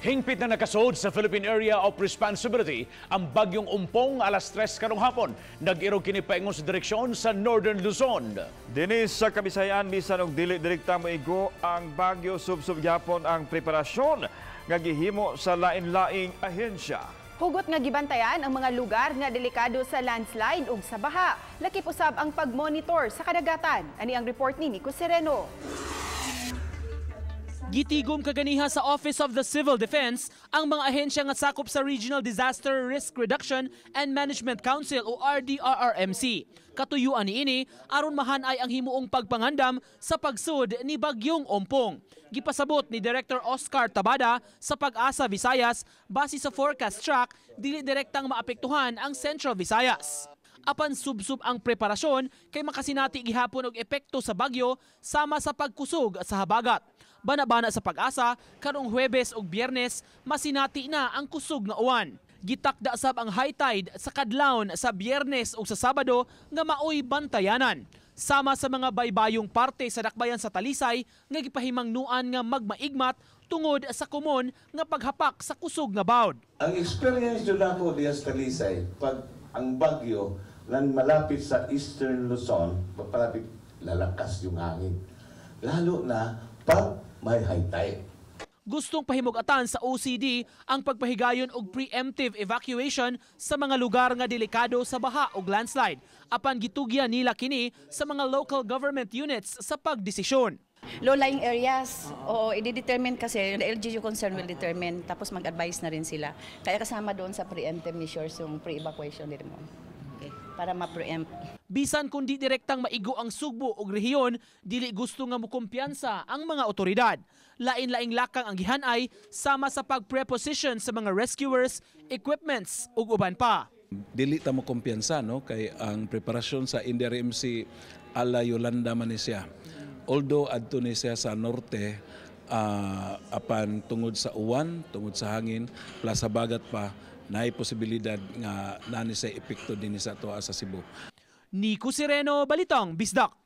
Hingpit na nakasuod sa Philippine Area of Responsibility ang bagyong Ompong alas 3 karong hapon. Nag-irog kini paingon sa direksyon sa Northern Luzon. Dinhi sa Kabisayaan, bisan og dili direkta moigo ang bagyo, subsob gyapon ang preparasyon nga gihimo sa lain-laing ahensya. Hugot nga gibantayan ang mga lugar nga delikado sa landslide ug sa baha. Lakip usab ang pagmonitor sa kadagatan. Ani ang report ni Nico Sereno. Gitigom kaganiha sa Office of the Civil Defense ang mga ahensya nga sakop sa Regional Disaster Risk Reduction and Management Council o RDRRMC. Katuyuan niini aron mahanay ang himuong pagpangandam sa pagsud ni Bagyong Ompong. Gipasabot ni Director Oscar Tabada sa Pag-asa Visayas, base sa forecast track, dili direktang maapektuhan ang Central Visayas. Apan subsub ang preparasyon kay makasinati gihapon og epekto sa bagyo sama sa pagkusog sa habagat. Bana-bana sa Pag-asa, karong Huwebes ug Biyernes masinati na ang kusog nga uwan. Gitakda sab ang high tide sa kadlawon sa Biyernes ug sa Sabado nga maoy bantayanan. Sama sa mga baybayong parte sa dakbayan sa Talisay nga gipahimangnuan nga magmaigmat tungod sa komon nga paghapak sa kusog nga bawd. Ang experience jud nako diya sa Talisay, pag ang bagyo nan malapit sa Eastern Luzon, palapit, lalakas yung hangin. Lalo na pag may high tide. Gustong pahimugatan sa OCD ang pagpahigayon og preemptive evacuation sa mga lugar nga delikado sa baha ug landslide. Apan gitugyan nila kini sa mga local government units sa pagdesisyon. Low-lying areas, oo, i-determine kasi, the LGU concern will determine, tapos mag-advise na rin sila. Kaya kasama doon sa preemptive measures yung pre-evacuation din mo. Okay. Para ma-preempt. Bisan kung di direktang maigo ang Sugbo og rehiyon, dili gusto nga mukumpiyansa ang mga otoridad. Lain-laing lakang ang gihanay sama sa pag-preposition sa mga rescuers, equipments ug uban pa. Dili ta mo kumpiyansa, no, kay ang preparasyon sa NDRMC ala Yolanda man ni siya. Although adto ni siya sa norte, apan tungod sa uwan, tungod sa hangin, plus sa bagat pa, naay posibilidad nga nani sa epekto dinhi sa atoa sa Cebu. Nico Sereno, Balitang Bisdak.